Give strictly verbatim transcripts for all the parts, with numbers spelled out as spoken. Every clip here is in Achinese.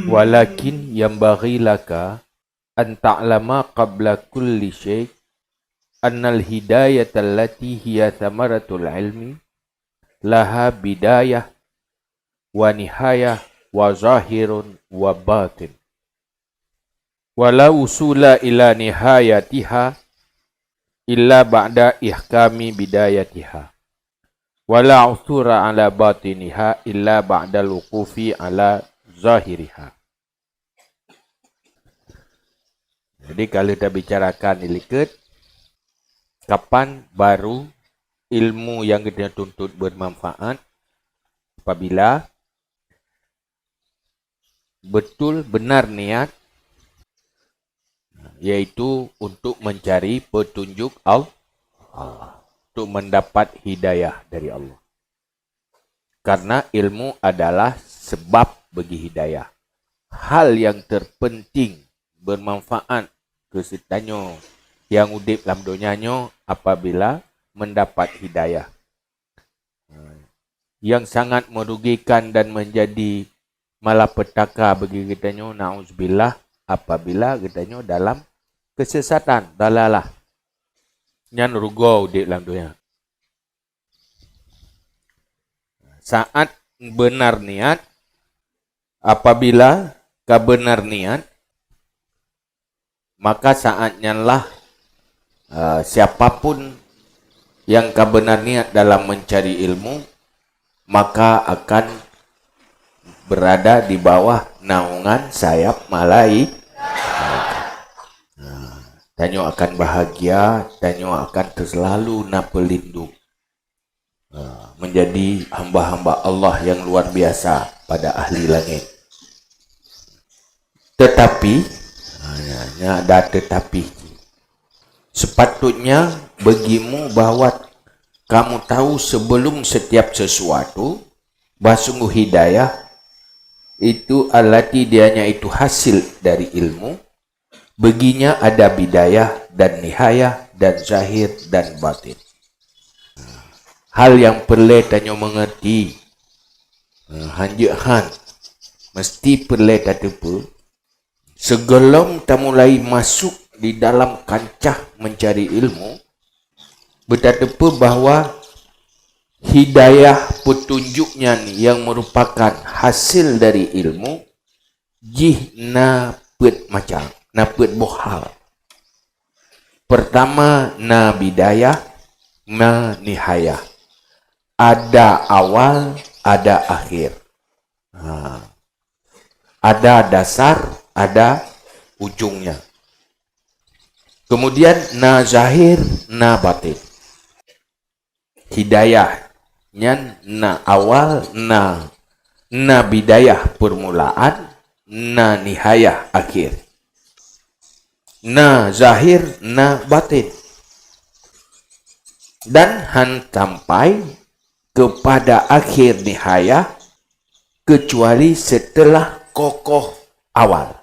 Walakin yanbaghi laka an ta'lama qabla kulli syai' annal hidayata allati hiya thamaratul ilmi laha bidayah wa nihayah wa zahirun wa batin. Wa la usula ila nihayatiha illa ba'da ihkami bidayatiha. Wa la usura ala batiniha illa ba'dal wuqufi ala zahiriha. Jadi, kalau tabicarakan di likot, kapan baru ilmu nyang geutanyoe tuntut bermanfaat? Apabila betul benar niat, yaitu untuk mencari petunjuk Al-, Allah, untuk mendapat hidayah dari Allah. Karena ilmu adalah sebab bagi hidayah. Hal yang terpenting, bermanfaat keu geutanyoe nyang udeb lam donya nyoe apabila mendapat hidayah. Yang sangat merugikan dan menjadi malapetaka bagi geutanyoe, na'udzubillah, apabila geutanyoe dalam kesesatan, dalalah. Nyan rugoe udeb lam donya. Saat benar niat, apabila ka benar niat, maka saat nyanlah, eh, siapapun yang ka benar niat dalam mencari ilmu, maka akan berada di bawah naungan sayap malai-, malaikat. Nah, tanyoe akan bahagia, tanyoe akan selalu na peulindung. Ha, menjadi hamba-hamba Allah yang luar biasa pada ahli langit. Tetapi, ha, nya, nya ada tetapi. Sepatutnya bagimu bahwa kamu tahu sebelum setiap sesuatu, bahwa sungguh hidayah itu allati dianya itu hasil dari ilmu, baginya ada bidayah dan nihayah dan zahir dan batin. Hal yang peureulée tanyoe mengerti, hanjeuet han, mesti peureulée tateupeue, sigohlom tamulai masuk di dalam kancah mencari ilmu, beutateupeue bahwa hidayah, petunjuk nyan yang merupakan hasil dari ilmu, jih na peuet macam, na peuet boh hal. Pertama, na bidayah, na nihayah. Ada awal, ada akhir. Ha. Ada dasar, ada ujungnya. Kemudian, na zahir, na batin. Hidayah nyan na awal, na, na bidayah, permulaan, na nihayah, akhir. Na zahir, na batin. Dan han sampai kepada akhir nihayah kecuali setelah kokoh awal.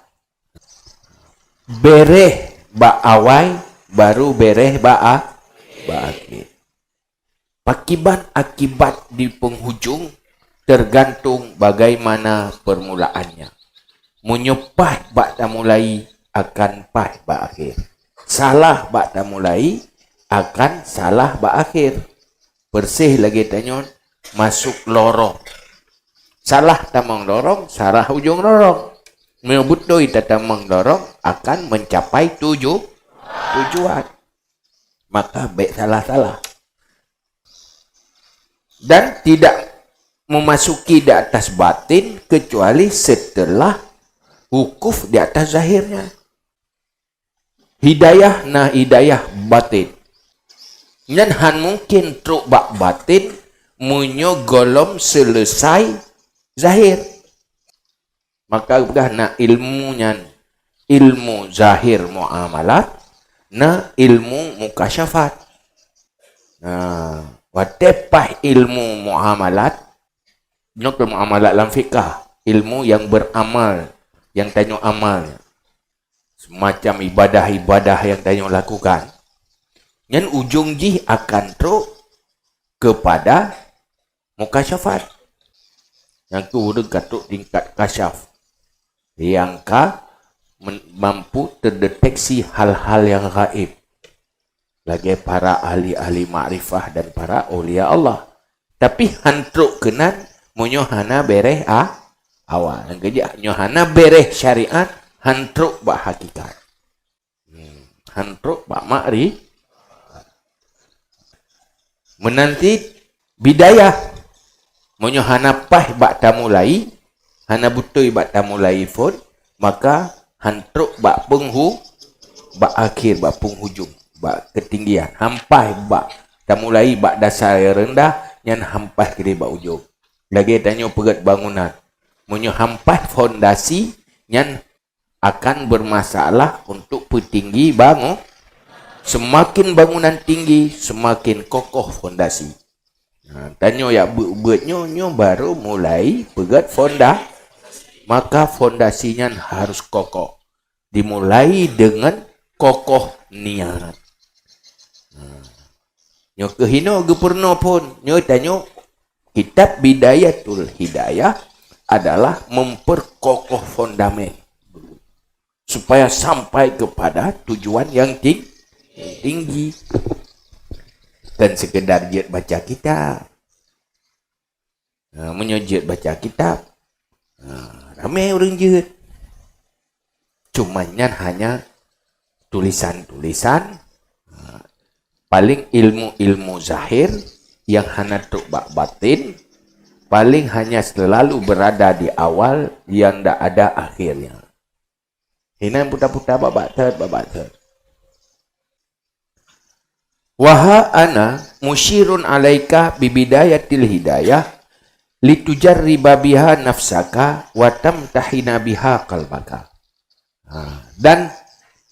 Bereh bak awai, baru bereh bak a-, bak akhir. Pakiban akibat di penghujung tergantung bagaimana permulaannya. Meunyoe paih bak tamulai, akan paih bak akhir. Salah bak tamulai, akan salah bak akhir. Persis lagée tanyoe masuk lorong. Salah tamong lorong, salah ujong lorong. Meunyoe beutôi tatamong lorong, akan mencapai tuju-, tujuan. Maka bék salah-salah. Dan tidak memasuki di atas batin kecuali setelah wukuf di atas zahirnya. Hidayah na hidayah batin. Nyan han mungkin trok bak batin meunyoe gohlom seuleusai zahir. Maka peugah na ilmu nyan, ilmu zahir muamalat, na ilmu mukasyafat. Nah, watée paih ilmu muamalat, nyoe keuh muamalat lam fikah, ilmu yang beramal, yang tanyoe amal, semacam ibadah-ibadah yang tanyoe lakukan, nyan ujong jih akan trok kepada mukasyafat. Nyang keu ureuëng ka trok tingkat kasyaf. Nyang ka men-, mampu terdeteksi hal-hal yang gaib. Lagée para ahli-ahli makrifah dan para aulia Allah. Tapi han trok keunan meunyoe hana béréh a-, awal. Nyang keujak, nyoe hana béréh syariat, han trok bak hakikat. Hmm, han trok bak makri-, meunan cit bidayah. Meunyoe hana paih bak tamulai, hana beutôi bak tamulai phon, maka han trok bak peunghu-, bak akhé, bak peunghujông, bak keutinggian. Han paih bak tamulai bak dasar nyang reundah, nyan han paih keudeh bak ujông. Lagée tanyoe peugét bangunan. Meunyoe han paih fondasi, nyan akan bermasalah untuk peutinggi bangu-, semakin bangunan tinggi, semakin kokoh fondasi. Nah, tanyoe jak beuet-beuet nyoe, nyoe baru mulai peugét fonda-, maka fondasi nyan harus kokoh. Dimulai dengan kokoh niat. Nah, nyoe keuh hinoe geupeurunoe phon, nyoe tanyoe kitab Bidayatul Hidayah adalah memperkokoh fondamen supaya sampai kepada tujuan yang ting-, tinggi. Bukan sekedar jeuet baca kitab. Ha, meunyoe jeuet baca kitab, ha, ramé ureuëng jeuet. Cuma nyan hanya tulisan-tulisan, ha, paling ilmu-ilmu zahir yang hana trok bak batin, paling hanya selalu berada di awal yang ndak ada akhirnya. Hinan puta-puta babak thot, babak thot. Wa ha ana musyirun alaika bi bidayatil hidayah litujarriba biha nafsaka wa tamtahina biha qalbaka. Ha, dan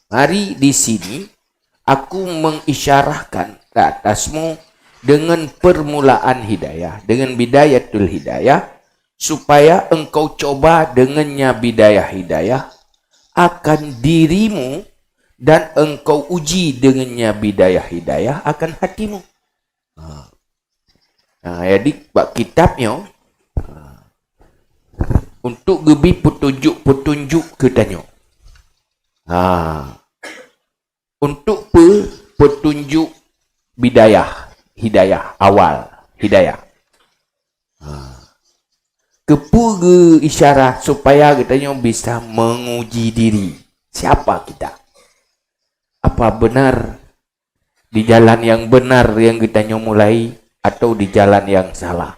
mari di sini aku mengisyarahkan ke atasmu dengan permulaan hidayah, dengan bidayatul hidayah, supaya engkau coba dengannya bidayah hidayah akan dirimu, dan engkau uji dengannya bidayah hidayah akan hatimu. Ha. Ha, jadi bak kitab nyoe, ha, untuk geubi petunjuk-petunjuk keu tanyoe. Ha. Untuk pe-, petunjuk bidayah, hidayah, awal hidayah. Ha. Keupeue geu-isyarah supaya geutanyoe bisa menguji diri. Siapa kita? Apa benar di jalan yang benar yang geutanyoe mulai atau di jalan yang salah?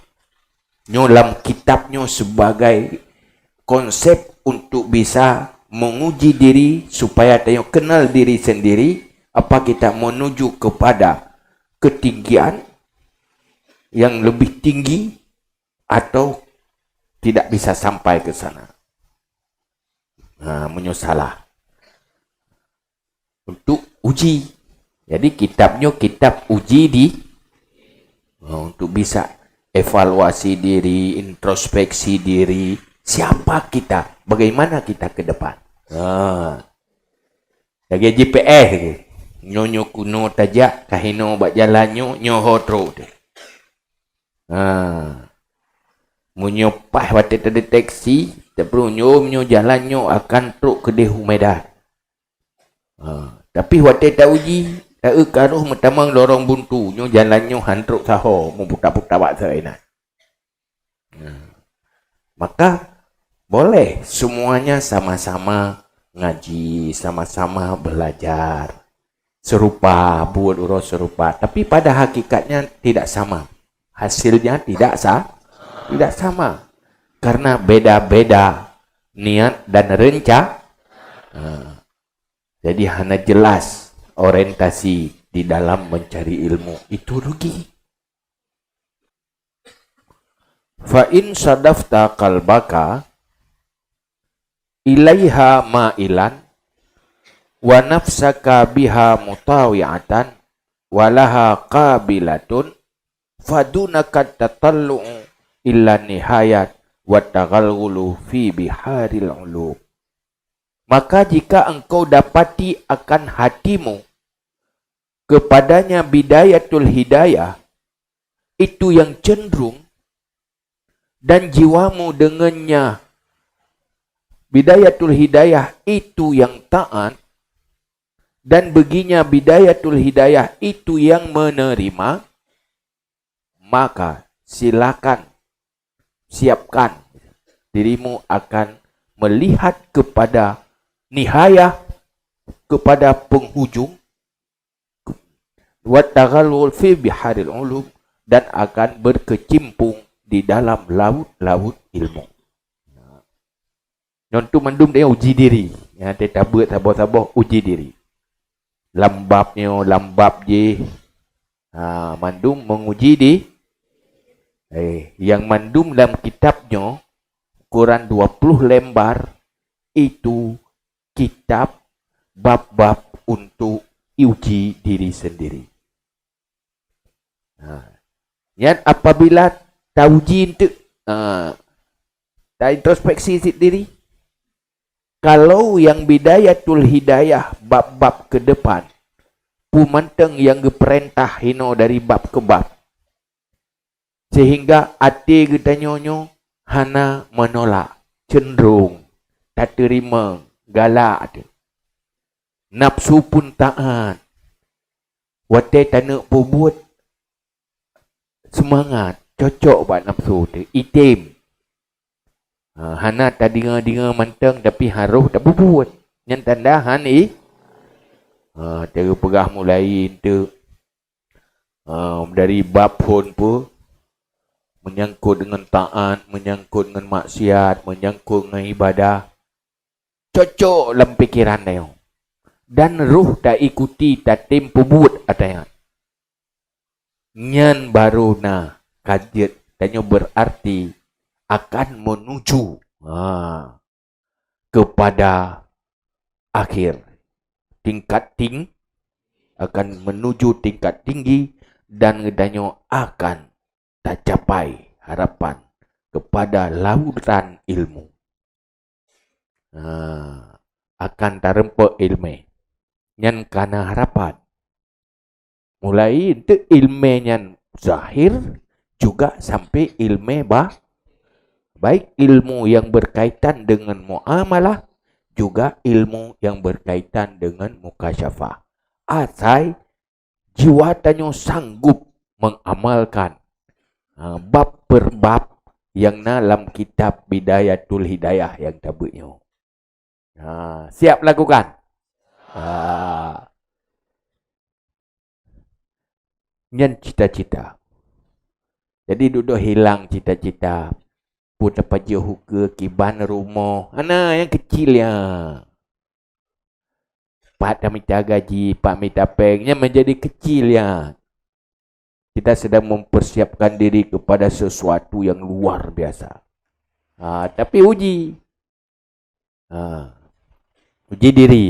Nyoe lam kitab nyoe sebagai konsep untuk bisa menguji diri supaya tanyoe kenal diri sendiri, apa kita menuju kepada ketinggian yang lebih tinggi atau tidak bisa sampai ke sana. Ha, meunyoe salah. Untuk uji. Jadi, kitab nyoe kitab uji di-, ha, untuk bisa evaluasi diri, introspeksi diri, siapa kita, bagaimana kita ke depan. Ha. Lagée G P S lagée. Nyoe, nyoe kunoe tajak, ka hinoe bak jalan nyoe, nyoe ho trok teuh. Ha. Meunyoe paih watée tadeteksi, tapeureunyum nyoe jalan nyoe akan trok keudeh u Medan. Ha. Tapi watée tauji, taeu ka roh meutamong lorong buntu, nyoe jalan nyoe han trok saho, meuputa-puta bak inan. Nah, maka boleh semuanya sama-sama ngaji, sama-sama belajar. Serupa, buet uroe serupa, tapi pada hakikatnya tidak sama. Hasilnya tidak sa-, tidak sama. Karena beda-beda niat dan renca-, nah, jadi hana jelas orientasi di dalam mencari ilmu. Itu rugi. Fa in sadafta qalbaka ilaiha ma'ilan wa nafsaka biha mutawi'atan wa laha qabilatun fadunaka tatallu'u illa nihayat wa taghalghulu fi biharil ulum. Maka jika engkau dapati akan hatimu kepadanya bidayatul hidayah, itu yang cenderung, dan jiwamu dengannya bidayatul hidayah itu yang taat, dan baginya bidayatul hidayah itu yang menerima, maka silakan siapkan dirimu akan melihat kepada nihayah, kepada penghujung, wa taghallul fi biharil ulum, dan akan berkecimpung di dalam laut-laut ilmu. Nyoe tu mandum dia uji diri. Nyang teutabeuet saboh-saboh uji diri. Lam bab nyoe, lam bab jih. Ha, mandum menguji di, eh, yang mandum lam kitab nyoe, ukuran dua puluh lembar, itu kitab bab-bab untuk uji diri sendiri. Ha. Nyan apabila tauji enteuk, ha, ta introspeksi sit diri. Kalau yang bidayatul hidayah bab-bab ke depan, peue mantong yang geupeurintah hinoe dari bab ke bab, sehingga até geutanyoe nyoe hana menolak, cenderung tateurimong, galak teuh. Nafsu pun taat. Watée taneuk peubuet, seumangat, cocok bak nafsu teuh, item. Ha, hana tadeungoe-deungoe mantong, tapi harôh tapeubuet. Nyan tanda han i-, ha, cara peugah mulai enteuk, ha, dari bab phon peue, menyangkut dengan taat, menyangkut dengan maksiat, menyangkut dengan ibadah. Cocok lam pikeran tanyoe. Dan roh taikuti, tatem peubuet ata nyan. Nyan baru na ka jeuet tanyoe berarti akan menuju, ha, kepada akhir tingkat ting-, akan menuju tingkat tinggi dan geutanyoe akan tacapai harapan kepada lautan ilmu. Ha, akan tareumpok ileumé. Nyan kana harapan. Mulai enteuk ileumé nyan zahir, juga sampai ileumé ba-, baik ilmu yang berkaitan dengan muamalah, juga ilmu yang berkaitan dengan mukasyafah. Asai jiwa tanyoe sanggup mengamalkan, ha, bab per bab nyang na lam kitab Bidayatul Hidayah nyang tabeuet nyoe. Ha, siap lakukan? Ha. Nyan cita-cita. Jadi, dudoe hilang cita-cita. Peue tapajoh ukeue, kiban rumoh. Hana, nyang kecil nyan. Pat tamita gaji, pat mita péng, nyan menjadi kecil nyan. Kita sedang mempersiapkan diri kepada sesuatu yang luar biasa. Ha, tapi uji. Ha, uji diri.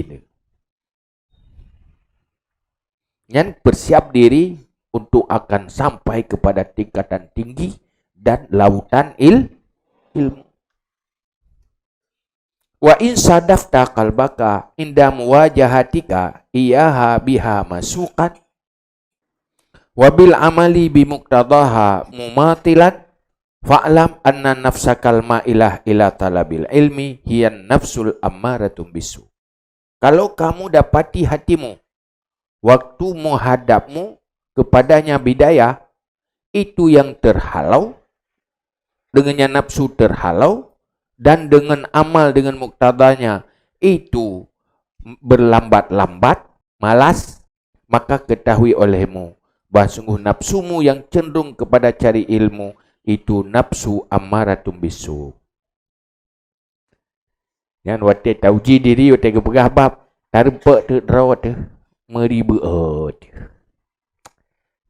Nyan persiap diri untuk akan sampai kepada tingkatan tinggi dan lautan il-, ilmu. Wa in sadafta qalbaka inda muwajahatika iyaha biha masuqan, wa bil amali bi muqtadaha mumatilan, fa'lam anna nafsakal ma'ilah ila talabil ilmi hiyan nafsul ammaratum bisu. Kalau kamu dapati hatimu waktu menghadapmu kepadanya bidayah, itu yang terhalau, dengannya nafsu terhalau, dan dengan amal dengan muktadanya itu berlambat-lambat, malas, maka ketahui olehmu bahwa sungguh nafsumu yang cenderung kepada cari ilmu itu nafsu ammaratun bisu. Nyan watée tauji diri, watée geupeugah bab, tareumpok teuk droe teuh, meuri beuôt.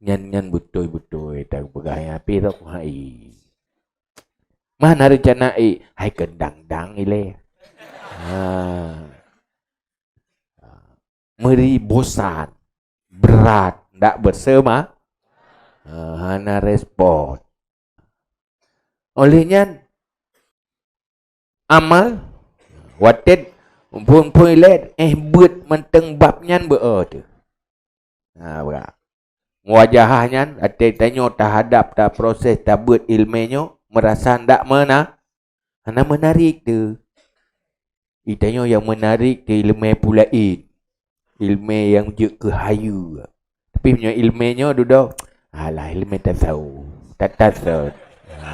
Nyan, nyan beutôi-beutôi teupeugah nyan, tapi rok hai. Mana rencana, eh, hai keudang-dang ilée. Ha. Meuri bosan, brat, ndak beuseumangat, ha, hana respon. Oleh nyan, amal, watée phon-phon ilée, eh, beuet mantong bab nyan beuôt teuh. Ha, brat. Muwajahah nyan, até tanyoe tahadap, taproses, tabeuet ileumé nyoe, merasa ndak mena-, hana menarik tu. Itanyoe nyang menarik tu ileumèe peue laén. Ileumèe nyang jeuet keu hayeue. Tapi meunyoe ileumèe nyoe dudoe, alah, ileumèe tasawuf, tatasot. Ha,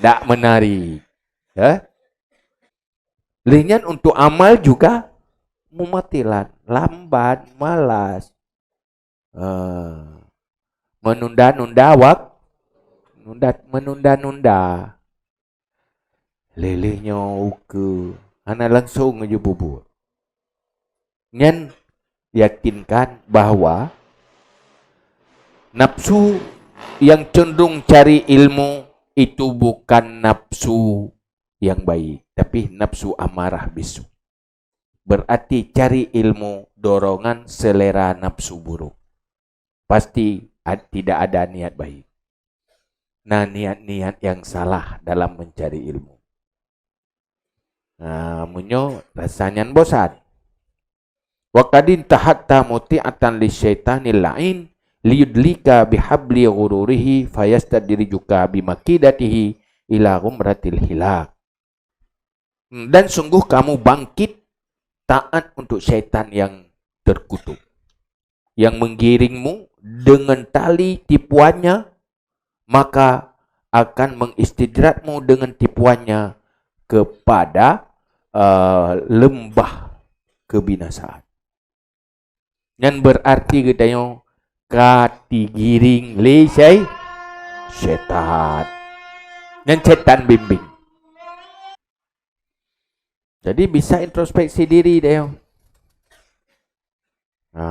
ndak menarik. Ya? Lheuh nyan untuk amal juga mumatilan, lambat, malas. Ah, menunda-nunda wak-, nunda, menunda-nunda. Lheuh-lheuh nyoe ukeue, hana langsong jipeubuet. Nyan yakinkan bahwa nafsu yang cenderung cari ilmu itu bukan nafsu yang baik, tapi nafsu amarah bisu. Berarti cari ilmu dorongan selera nafsu buruk. Pasti ad-, tidak ada niat baik. Nah, niat-niat yang salah dalam mencari ilmu. Nah, meunyoe rasa nyan bosan. Wa qadin tahatta muti'atan lisyaitanil la'in liyudlika bihabli ghururihi fayastadrijuka bimakidatihi ila ghumratil hilak. Dan sungguh kamu bangkit taat untuk syaitan yang terkutuk, yang menggiringmu dengan tali tipuannya, maka akan mengistidratmu dengan tipuannya kepada, eh, lembah kebinasaan. Nyan berarti geutanyoe ka tigiring lé syai-, syaitan. Nyan syaitan bimbing. Jadi bisa introspeksi diri tanyoe. Ha.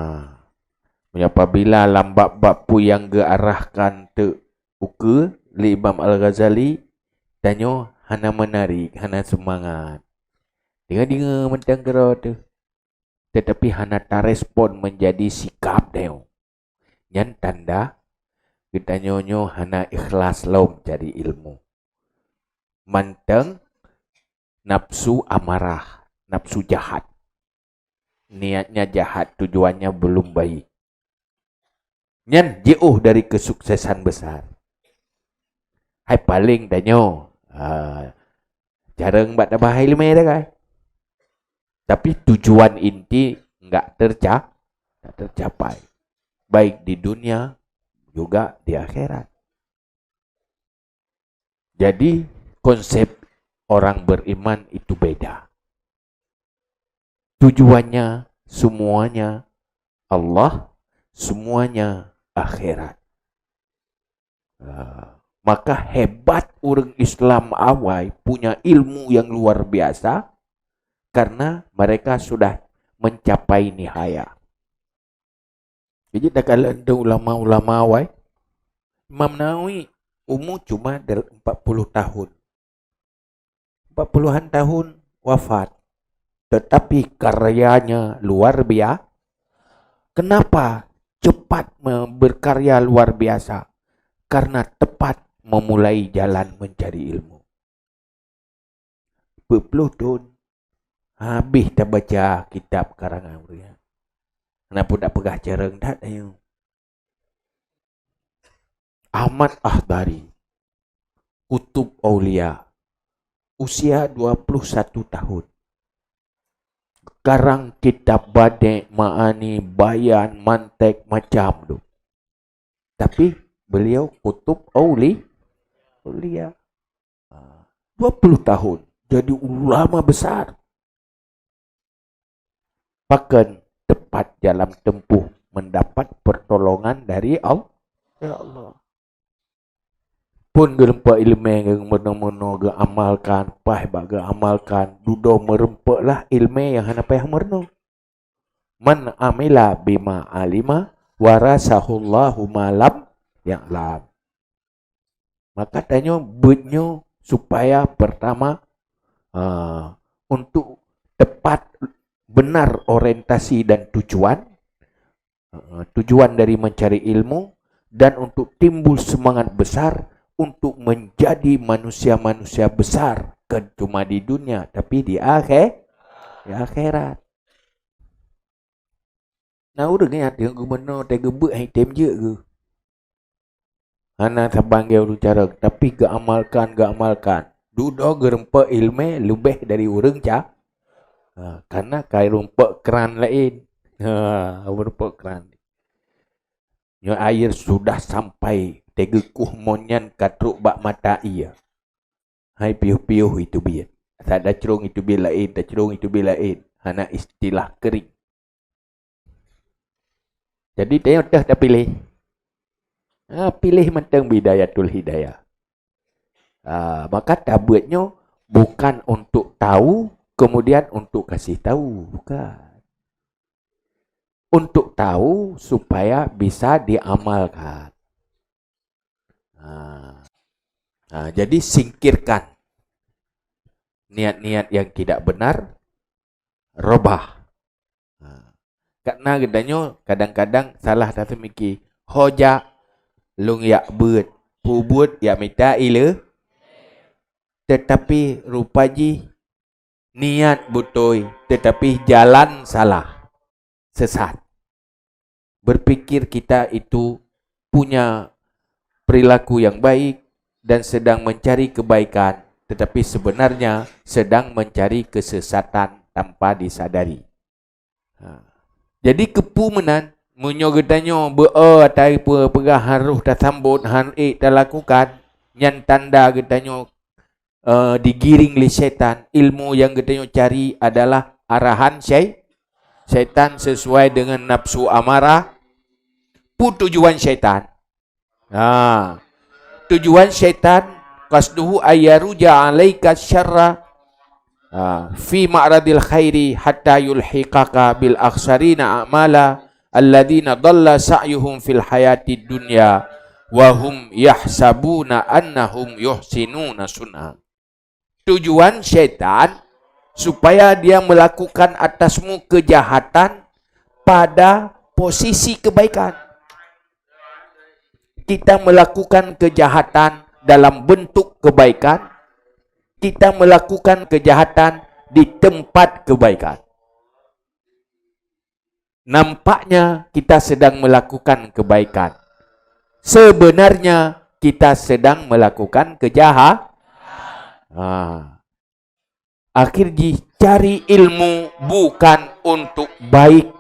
Meunyoe apabila lam bab-bab peue nyang geuarahkan teuk ukeue lé Imam Al-Ghazali, tanyoe hana menarik, hana seumangat. Deungoe-deungoe mantong keudroe teuh. Tetapi hana tarespon menjadi sikap tanyoe. Nyan tanda geutanyoe nyoe hana ikhlas lom cari ilmu. Mantong nafsu amarah, nafsu jahat. Niatnya jahat, tujuannya belum baik. Nyan jiôh dari kesuksesan besar. Hai paleng tanyoe, ah, jareueng bak tabahai leumé dah, kan? Tapi tujuan inti enggak terca-, enggak tercapai. Baik di dunia juga di akhirat. Jadi, konsep orang beriman itu beda. Tujuannya semuanya Allah, semuanya akhirat. Ah, maka hebat ureuëng Islam awai punya ilmu yang luar biasa karena mereka sudah mencapai nihaya. Jadi takalon tu ulama-ulama awai, Imam Nawawi umu cuma del-, empat puluh tahun. Empat puluhan tahun wafat. Tetapi karyanya luar biasa. Kenapa cepat me-, berkarya luar biasa? Karena tepat memulai jalan mencari ilmu. Peuet ploh thon habéh tabaca kitab karangan ureuëng nyan. Hana peue tapeugah carông that ayue. Ahmad Ahdari, Kutub Aulia, usia dua puluh satu tahun. Karang kitab badek, ma'ani, bayan, mantek, macam tu. Tapi beliau kutub auli-, aulia. Ha, dua puluh tahun jadi ulama besar. Pakon tepat dalam tempuh mendapat pertolongan dari Al-, ya Allah. Pun geureumpok ileumèe geumeunoe-meunoe geuamalkan, paih bak geuamalkan, dudoe meureumpoklah ileumèe nyang hana payah meurunoe. "Man amila bima alima, warasahullahu ma lam ya'lam." Maka tanyoe buet nyoe supaya pertama, ah, untuk tepat benar orientasi dan tujuan, ah, tujuan dari mencari ilmu, dan untuk timbul semangat besar untuk menjadi manusia-manusia besar, bukan cuma di dunia, tapi di akhir-, di akhirat. Na ureuëng nyang ateueh geumeunyoe teuh geubeuet hai tem jeuet geuh. Hana saban gét ureuëng carông, tapi geuamalkan, geuamalkan. Dudoe geurumpok iéleumé leubeh dari ureuëng ca-, ha, karena ka rumpok kran laén. Ha, rumpok kran. Nyoe air sudah sampai, teugeukôh mon nyan ka trok bak mata ié. Hai piôh-piôh iteubiet. Asai tacrông iteubiet laén, tacrông iteubiet laén. Hana istilah kering. Jadi, tanyoe teuh tapiléh. Ha, piléh mantong bidayatul hidayah. Ha, maka tabeuet nyoe bukan untuk tahu, kemudian untuk kasih tahu. Bukan. Untuk tahu supaya bisa diamalkan. Ha. Ha, jadi singkirkan niat-niat yang tidak benar, robah. Ha. Karena geutanyoe kadang-kadang salah taseumiki, ho jak lôn jak beuet, peubuet jak mita iéleumé. Tetapi rupa jih niat beutôi, tetapi jalan salah, sesat. Berpikir kita itu punya perilaku yang baik dan sedang mencari kebaikan, tetapi sebenarnya sedang mencari kesesatan tanpa disadari. Ha. Jadi, keupeue meunan, meunyoe geutanyoe beu-, oh, ata peugah harôh tasambot, han ék talakukan, nyan tanda geutanyoe, eh, digiring lé syaitan. Ilmu nyang geutanyoe cari adalah arahan syai-, syaitan sesuai dengan nafsu amarah. Peue tujuan syaitan? Ha. Tujuan syaitan, qasduhu ayyaruja alaika syarra, ha, fi ma'radil khairi hatta yulhiqaka bil akhsarina a'mala alladzina dhalla sa'yuhum fil hayatid dunya wa hum yahsabuna annahum yuhsinuna sun'a. Tujuan syaitan supaya dia melakukan atasmu kejahatan pada posisi kebaikan. Kita melakukan kejahatan dalam bentuk kebaikan, kita melakukan kejahatan di tempat kebaikan. Nampaknya kita sedang melakukan kebaikan. Sebenarnya kita sedang melakukan kejaha-, ha. Akhir jih, cari ilmu bukan untuk baik,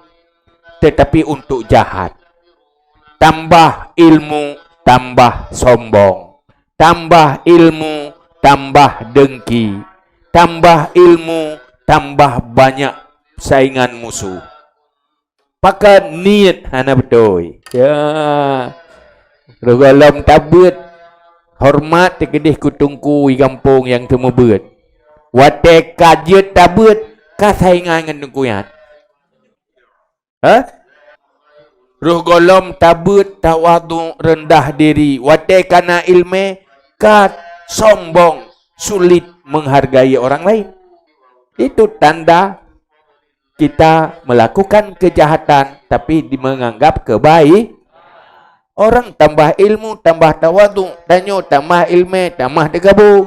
tetapi untuk jahat. Tambah ilmu, tambah sombong. Tambah ilmu, tambah dengki. Tambah ilmu, tambah banyak saingan musuh. Pakon niet hana beutôi. Ya. Roh gohlom tabeuet, horeumat teukeudeh keu teungku di gampông nyang teumeubeuet. Watée ka jeuet tabeuet, ka saingan ngon teungku nyan. Hah? Roh gohlom tabeuet, tawadhu, reundah diri. Watée ka na iéleumé, ka sombong, sulit menghargai orang lain. Itu tanda kita melakukan kejahatan, tapi di-, menganggap kebaik. Orang tambah ilmu, tambah tawadhu, tanyoe tamah iéleumé, tamah teugabo.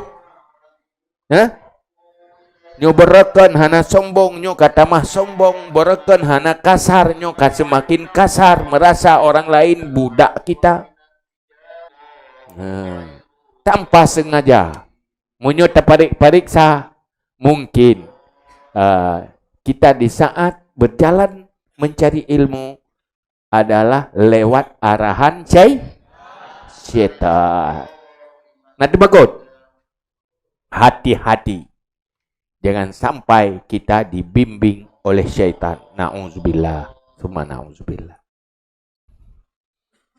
Hah? Nyoe beureukan hana sombong, nyoe ka tamah sombong, beureukan hana kasar, nyoe ka seumaken kasar, meurasa orang lain budak kita. Nah, tanpa sengaja, meunyoe taparék-paréksa, mungkin, ah, kita di saat berjalan mencari ilmu adalah lewat arahan syai-, syaitan. Nah, teumakot. Hati-hati. Jangan sampai kita dibimbing oleh syaitan. Na'udzubillah. Summa na'udzubillah.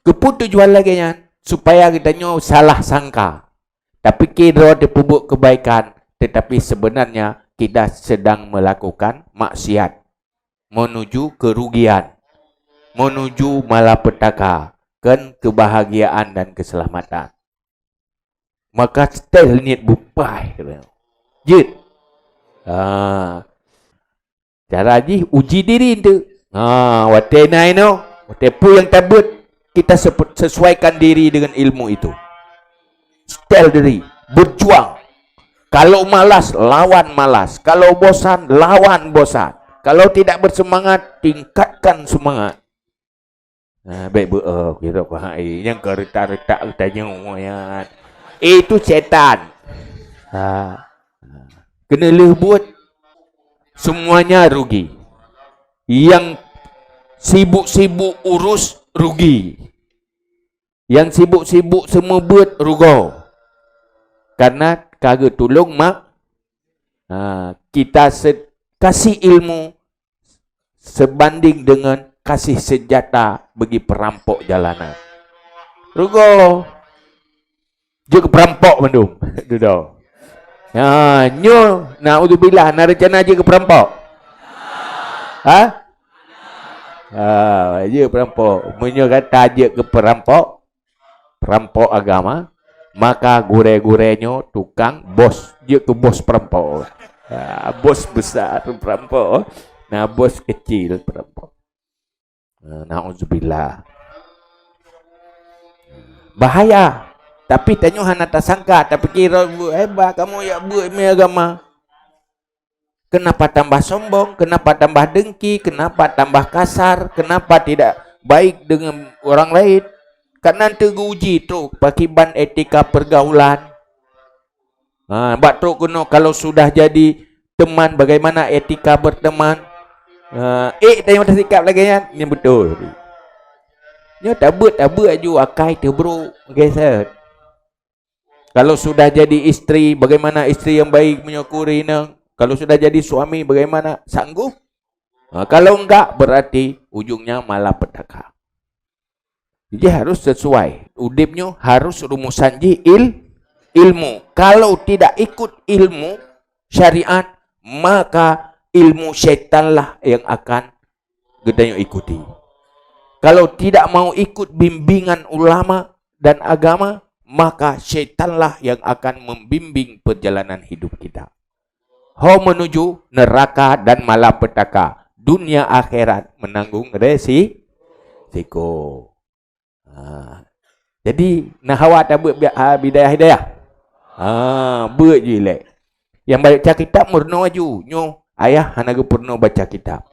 Keupeue tujuan lagée nyan? Supaya geutanyoe salah sangka. Tapike droe teupeubuet keubaikan, tetapi sebenarnya kita sedang melakukan maksiat. Menuju kerugian. Menuju malapetaka. Kon keubahgiaan dan keuseulamatan. Maka seutôt niet beupaih. Jeuet. Ha. Cara jih uji diri tu. Ha, watée na inoe, watée peue nyang tabeuet, kita sepe-, sesuaikan diri dengan ilmu itu. Seutôt diri, berjuang. Kalau malas, lawan malas. Kalau bosan, lawan bosan. Kalau tidak bersemangat, tingkatkan semangat. Ha, baik bu, oh, kira kau hai. Yang kau retak-retak tanya ayat. Itu setan. Ha. Kena leuh buat. Semuanya rugi. Yang sibuk-sibuk urus rugi. Yang sibuk-sibuk semua buat rugi. Karena kagak tulung mak. Ha, kita se- kasih ilmu sebanding dengan kasih senjata bagi perampok jalanan. Rugo. Jeuet keu perampok mandum. Dudoe. Ha, nyoe naudzubillah na rencana jeuet keu perampok. Ha? Ha, jeuet perampok. Meunyoe gata jeuet keu perampok, perampok agama, maka gurée-gurée nyoe tukang bos, jeuet keu bos perampok. Ha, bos besar perampok, na bos kecil perampok. Ha, naudzubillah. Bahaya. Tapi tanyoe hana tasangka, tapike, "Hebat kamoe jak beuet mi agama." Kenapa tambah sombong? Kenapa tambah dengki? Kenapa tambah kasar? Kenapa tidak baik dengan orang lain? Karena teuguji trok pakiban etika pergaulan. Ha, bak trok keunoe kalau sudah jadi teman, bagaimana etika berteman? Ha, eh, tanyoe tasikap lagée nyan, nyan beutôi. Nyoe tabeuet-tabeuet aju akai teubrok, geser. Kalau sudah jadi istri, bagaimana istri yang baik menyokuri inong? Kalau sudah jadi suami, bagaimana? Sanggup? Ha, kalau enggak, berarti ujungnya malapetaka. Jadi harus sesuai. Udeb nyoe harus rumusan jih il, ilmu. Kalau tidak ikut ilmu syariat, maka ilmu syaitanlah yang akan geutanyoe ikuti. Kalau tidak mau ikut bimbingan ulama dan agama, maka syaitanlah yang akan membimbing perjalanan hidup kita. Ho menuju neraka dan malapetaka, dunia akhirat menanggung resi-, risiko. Ha. Jadi, na hawa tabeuet bi-, ha, bidayah-hidayah? Ha, beuet ju ilée. Nyang baca kitab meurunoe aju. Nyoe ayah hana geupeurunoe baca kitab.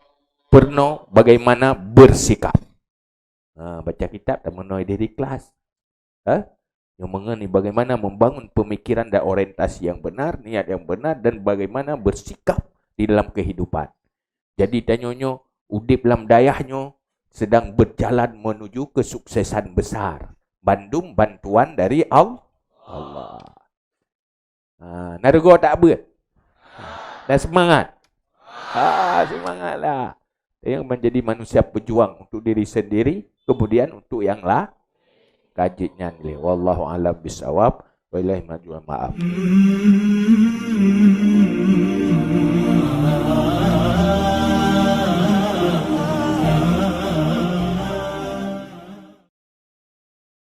Peurunoe bagaimana bersikap. Ha, baca kitab tameurunoe di kelas. Ha? Nyoe mengenai bagaimana membangun pemikiran dan orientasi yang benar, niat yang benar, dan bagaimana bersikap di dalam kehidupan. Jadi, tanyoe nyoe udeb lam dayah nyoe sedang berjalan menuju kesuksesan besar. Bandum bantuan dari Al-, Allah. Ha, na rugoe tak beuet? Dan semangat. Ha, semangatlah. Yang menjadi manusia pejuang untuk diri sendiri, kemudian untuk yang la-, ka jeuet nyan lé. Wallahu a'lam bissawab. Wabillahi minal maaf.